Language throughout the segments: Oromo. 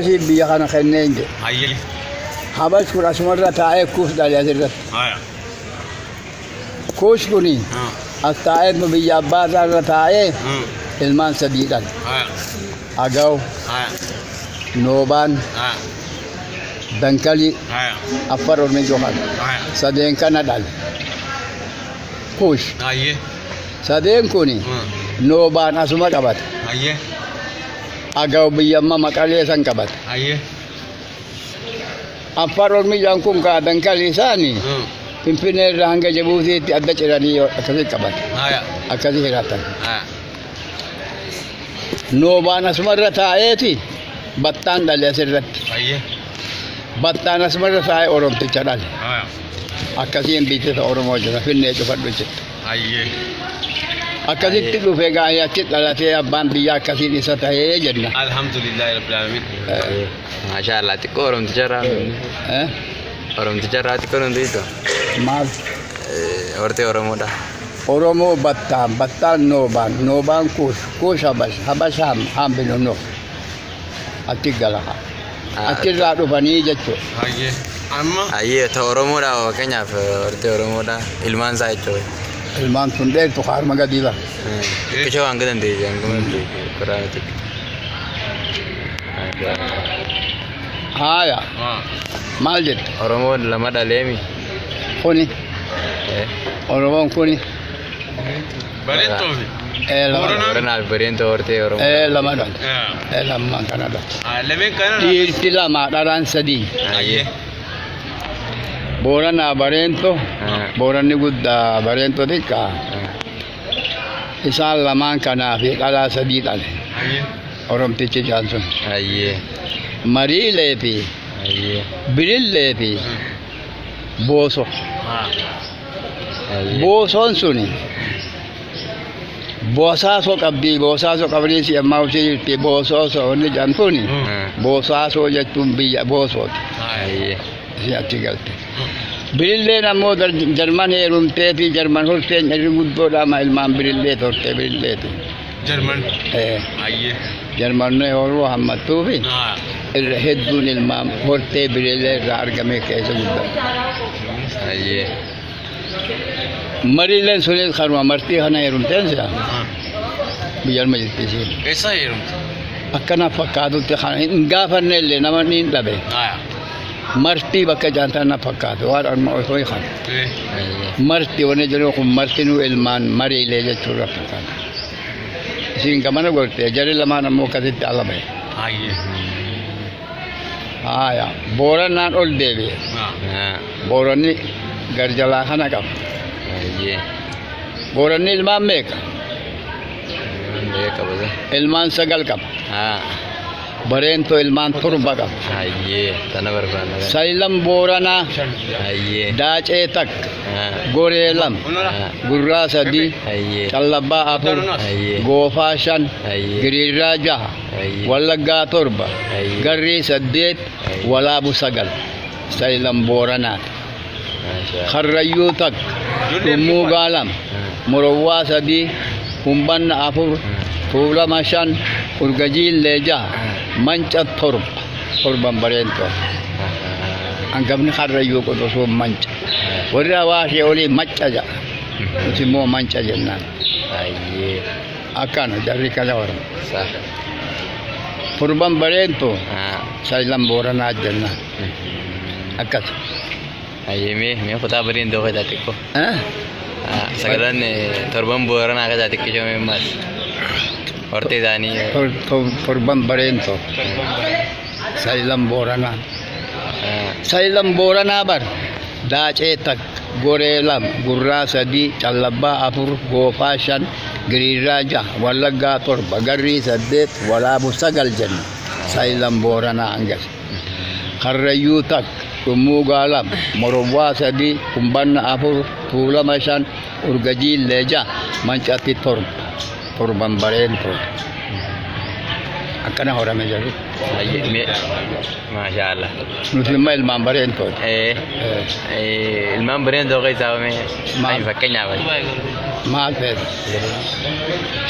Habashii biyya kana kenneen jedhe. Hayyee. Habash kun asumarra taa'ee Kuush dhale asirratti. Haya. Kuush kuni as taa'ee biyya abbaa isaa irra taa'ee ilmaan sadii dhale. Haya. Agaw, Haya. Noobaan, Haya. Dankalii, Haya. Affar Ormijoo kana. Haya. Sadeen kana dhale. Kuush. Hayyee. Sadeen kuni Noobaan asuma qabate. Hayyee. Agaw biyya amma Maqalee san qabate. Hayyee. Affar Ormijaan kun kaa Dankalii isaanii Finfinnee irraa hanga Jibuutiitti adda ciranii akkasii qabate. Haya. Akkasii hiratan. Haya. Noobaan asumarra taa'eeti Battaan dhale asirratti. Hayyee. Battaan asumarra taa'ee Oromticha dhale. Haya. Akkasiin biittota Oromoo jira Finnee cufadhu jettu. Hayyee. Akkasitti dhufe gaa'ee achi dhalatee abbaan biyyaa akkasiin isa ta'ee jenna. Alhamdulillahi rabbil alamin. Maashaa Allah xiqqoo Oromticha irraa Eh? Oromticha irraa xiqqoo nuti hiitu. Maal? Hortee Oromoodha. Oromoo Battaan, Battaan Noobaan, Noobaan Kuush, Kuush Habash, Habash Haam, Haam binu Nuh. Achi gala. Achirraa dhufanii jechuudha. Hayyee. Amma Hayyee ta Oromoodha fakkeenyaaf hortee Oromoodha ilmaan isaa jechuudha. Ilmaan tun dheertu harma gadii bara. Xiqqishoo hanga dandeesse hanga dandeesse karaa xiqqoo. Haaya maal jette? Oromoon lama dhaleemi. Kuni Oromoon kuni Bareentoo fi. lama Booranaa. Booranaa fi Bareentoo hortee Oromoo. Lama dhale. Lamaan kana dhale. Lameen kana. Dhiirti lama dhalaan sadii. Hayyee. Booranaa Bareentoo. Booranni guddaa Bareentoo xiqqaa. Isaan lamaan kanaa fi dhalaa sadii dhale. Hayyee. Oromtichi jaan sun. Hayyee. Mariilee fi Hayyee. Birillee fi Booso. Hayyee. Boosoon suni Boosaasoo qabdii Boosaasoo qabdii si ammaa obsee jirti Boosoosoo wanni jedhan kuni Boosaasoo jechuun biyya Boosooti. Hayyee. Ishee achi galte. Birilleen ammoo Jarman heerumtee fi Jarman horteen irri guddoodha amma ilmaan Birillee hortee Birilleeti. Jarman. Hayyee. Jarman horuu hammattuu fi irra hedduun ilmaan hortee Birillee irraa argame keessa guddate. Hayyee. Marilleen sunis kanuma martii kana heerumteen si'a biyya arma jirti isiin. Eessa heerumte? Akkana fakkaatutti kana hin gaafanne illee nama ni hin dhabe. Martii bakka jaantaan na fakkaatu waan arma osoo kana. Hayyee. Marti wanni jedhu kun martinuu ilmaan mariilee jechuudha fakkaata. Isiin gamana gorte jarri lamaan ammoo akkasitti ala bahe. Hayyee. Haaya Boorannaan ol deebi'e. Booranni garjalaa kana qaba. Hayyee. Booranni ilmaan meeqa? Meeqa qaba? Ilmaan sagal qaba. Haa. Bareentoo ilmaan torba qaba. Hayyee. Tana barbaanna. Saylam Booranaa Hayyee. Daacee takka. Haa. Goree lama. Haa. Gurraa sadii. Hayyee. Callabbaa afur. Hayyee. Goofaa shan. Hayyee. Giriirraa jaha. Hayyee. Wallaggaa torba. Hayyee. Garrii saddeet. Hayyee. Walaabu sagal. Saylam Booranaati. Maashaa. Karrayyuu takka. Dhummuugaa lama. Morowwaa sadii. Humbanna afur. Tuulama shan. Urgajiillee jaha. Manca torba. Torban Bareentoo. Hangafni Karrayyuu qoxosuun Manca. Warri Awaashee olii Macca jedha. Nuti immoo Manca jennaan. Hayyee. Akkana jarri kana warra. Sa. Torban Bareentoo Haa. Saylan Booranaa jennaan. Akkas. Hayyee mee mee kutaa Bareentoo keessaa xiqqoo. Eh? Haa, Sagalan torban Booranaa keessaa xiqqishoo mee maas. Hortee isaanii. Torban Bareentoo. Saylan Booranaa. Haa. Saylan Booranaa bar. Daacee takka, goree lama, gurraa sadii, callabbaa afur, goofaa shan, giriirraa jaha, wallaggaa torba, garrii saddeet, walaabu sagal jenna. Saylan Booranaa hangas. Karrayyuu takka, Dhummuugaa lama, Morowwaa sadii, Kumbanna afur, Tuulama shan, Urgajiillee jaha, Mancatti torba. Torban Bareentoo. Akkana horame jarri. Hayyee mee. Maashaa Allah. Nuti immoo ilmaan Bareentooti. Ilmaan Bareentoo keessaa mee Maal? Ay, fakkeenyaaf. Maal feeta?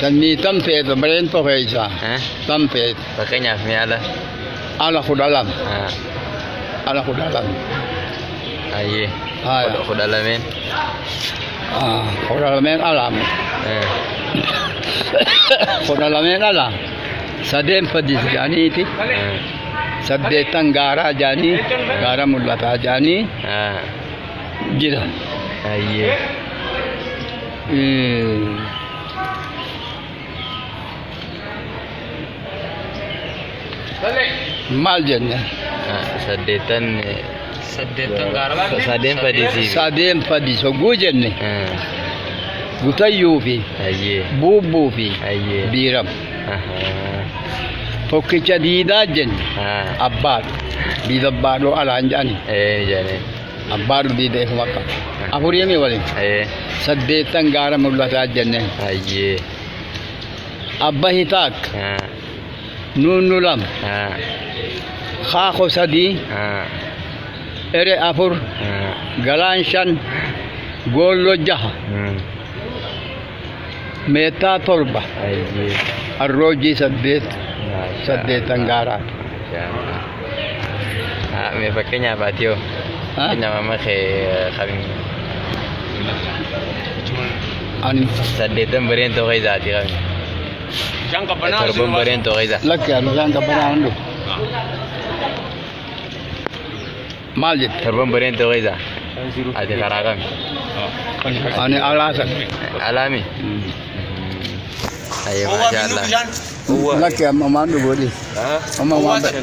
Sanyii tam feeta Bareentoo keessaa? Eh? Tam feeta? Fakkeenyaaf mee haala. Ala 12. Ah. Ala 12. Ayyee. Haya. 12. Ah, 12 alamu. Eh. 12 ala. Sadeen fadis jedhaniiti. Eh. Saddeettan gaaraa jedhanii gaara mul'ataa jedhanii Ah. jira. Ayyee. Maal jenne? Ah, saddeettan Saddeettan gaara. Sadeen fadisii. Sadeen fadis hogguu jenne Eh. Gutayyuu fi Ayyee. Buubbuu fi Ayyee. Biiram. Ahaa. Tokkicha diidaa jenne Ah. abbaadhu. Diida abbaadhoo alaan jedhani. Eh, jedhanii. Abbaadhu diida ifuma qaba. Afurii waliin. Eh. Saddeettan gaara mul'ataa jenne. Ayyee. Abba hitaak Ah. nuunnu 2 Ah. kaako 3 Ah. ere 4 Ah. galaan 5 goollo 6 Hmm. meettaa 7 Ayyee. arroojii 8 Maashaa saddeettan gaaraa. Maashaa Allah. Ah, mee fakkeenyaaf ati hoo? Ha? Fakkeenyaaf amma kee kami Ani saddeettan bareen ta'uu isaati kami? Bishaan qabbanaa. Torban bareen ta'uu isaa. Lakki ani isaan qabbanaa hin dhufu. Maal jette? Torban bareen ta'uu isaa. Ati karaa kami? Ani alaasan. Alaami? Ayyee maashaa Allah. Lakki amma homaan dhufu dhiis. Amma homaan fedha.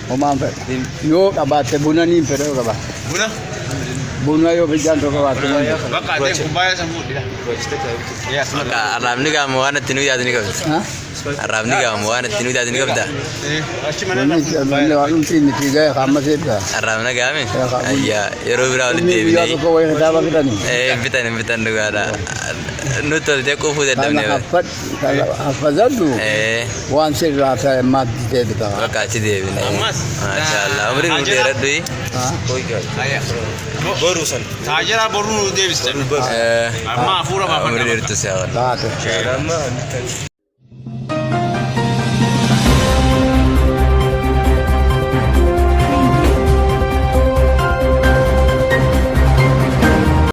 Homaan fedha. Yoo qabaatte buna niin fedha yoo qabaatte. Buna. Buna yoo fincaan tokko qabaatte niin fedha. Bakka ateen kubbaayyaa san fuudhi. Bakka arraabni gaamu waan itti nuyi yaadu ni qabda. Ha? Arraabni gaamu waan itti nuyi yaadu ni qabda. Achi mana Bunni bunni waan dhumti miti ga'e hamma seedha. Arraabna gaame? Yaa. Ayyaa yeroo biraa walitti Inni guyyaa deebinee. tokko wayii kitaaba fidanii. Eh, bitan hin bitan dhugaadha. Nutti toltee quufuu Kana dadhabnee. haffazadhu Eh, waan sirraa ta'e maatti deebita. bakka achi deebine. Ammas. Maashaa Allah. Umriin nu dheeradhu. Ha? Boru san. Taajiraa boruu nu deebiste. Eh, Amma hafuura umrii baafadha. dheertu si haa Taate.